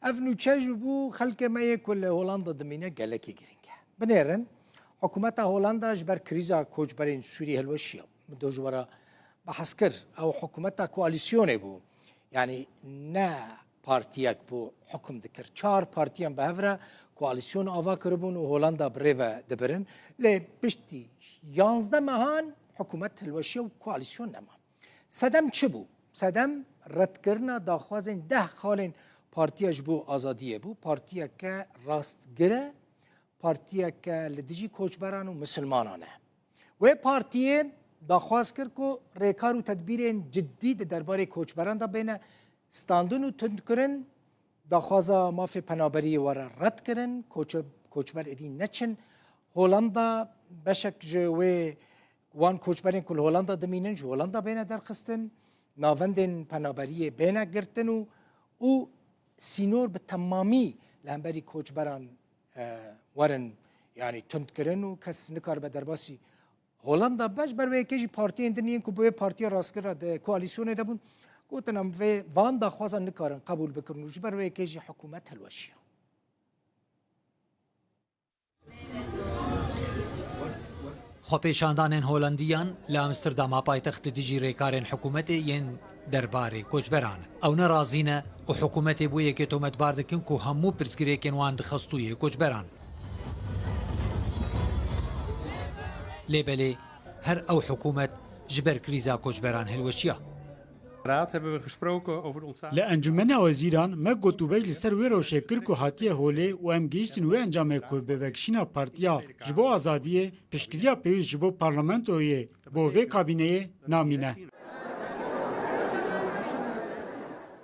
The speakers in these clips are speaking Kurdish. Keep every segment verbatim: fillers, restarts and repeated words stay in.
Ev nûçe ji bo xelkê me yê ku li Holanda dimîne gelekî girîng e. Binêrin, hikûmeta Holanda ji ber krîza koçberên Sûrî hilweşiya. Min do ji we re behs kir. Ew hikûmeta koalîsyonê bû. Yanî ne partiyek bû hukm dikir. Çar partiyan bi hev re koalîsyon ava kiribûn û Holanda bi rê ve dibirin. Lê piştî yanzdeh mehan hikûmet hilweşiya û koalîsyon nema. Sedem çi bû? Sedem redkirina daxwazên deh xalên Partiya ji bo Azadiyê bû. Partiyeke rastgir e, partiyeke li dijî koçberan û misilmanan e. Wê partiyê daxwaz kir ku rêkar û tedbîrên cidî di derbarê koçberan de bêne standin û tundkirin, daxwaza mafê penaberiyê were red kirin, koçe-, koçber êdî neçin Holanda, beşek ji wê wan koçberên ku li Holanda dimînin, ji Holanda bêne derxistin, navendên penaberiyê bêne girtin û, û sînor bi temamî li hemberî koçberan, e, werin, yanî tundkirin û kes nikaribe derbasî Holanda be. Ji ber wê yekê jî partiyên din yên ku bi wê partiya rastgir re di koalîsyonê de bûn, gotin em vê van daxwazan nikarin qebûl bikin û ji ber wê yekê jî hikûmet hilweşiya. Xwepêşandanên Holandiyan li Amsterdama paytext li dijî rêkarên hikûmetê yên derbarê koçberan in. Ew ne razî ne û hikûmetê bo yekê tometbar dikin ku hemû pirsgirêkên wan di xestûyê koçberan. Lê belê her ew hikûmet ji ber krîza koçberan hilweşiya. Raad hebben we gesproken over het ontstaan. Li Encûmena Wezîran me gotûbêj li ser wê rewşê kir ku hatiye holê û em gihîştin wê encamê ku bi vekişîna Partiya ji bo Azadiyê piştgiriya pêwîst ji bo parlamentoyê bo vê kabîneyê namîne.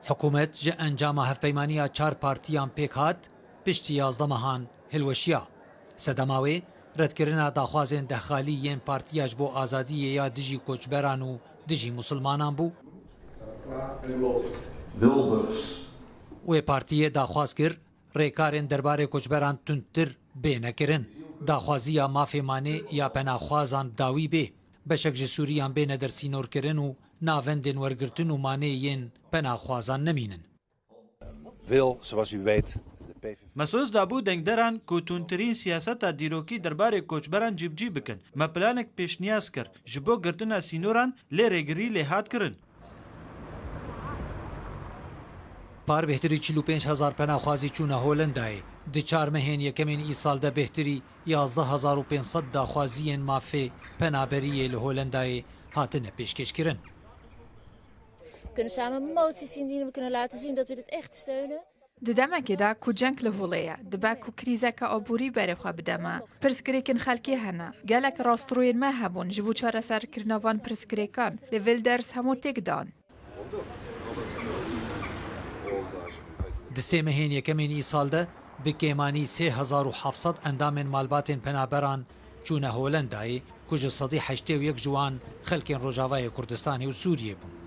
Hikûmet ji encama hevpeymaniya çar partiyan pêk hat, piştî yazdeh mehan hilweşiya. Sedema wê, redkirina daxwazên dehxalî yên Partiya ji bo Azadiyê ya dijî koçberan û dijî misilmanan bû. Wê partiyê daxwaz kir, rêkarên derbarê koçberan tundtir bêne kirin. Daxwaziya mafê manê ya penaxwazan bi dawî bê. Beşek ji Sûriyan bêne dersînorkirin û navendên wergirtin û manê yên penaxwazan nemînin. Wil, zoals u weet, de P V V. Me soz dabû dengderan ku tundtirîn siyaseta dîrokî derbarê koçberan cîbicî bikin. Me planek pêşniyaz kir ji bo girtina sînoran, lê rêgirî lê hat kirin. Par bêhtirî çil û pênc hezar penaxwazî çûne Holendayê. Di çar mehên yekemên îsal de bêhtirî yazdeh hezar û pênc sed daxwaziyên mafê penaberiyê li Holendayê hatine pêşkêşkirin. We kunnen samen moties indienen, we kunnen laten zien dat we dit echt steunen. Di demekê de ku ceng li holê ye, dibe ku krîzeke aborî berê xwe bide me. Pirsgirêkên xelkê hene. Gelek rastrûyên me hebûn ji bo çareserkirina van pirsgirêkan. Lê Wilders hemû têk dan. Di sê mehên yekemên îsal de bi kêmanî sê hezar û heft sed endamên malbatên penaberan çûne Holendayê, ku ji sedî heştê û yek ji wan xelkên Rojavayê Kurdistanê û Sûriyê bûn.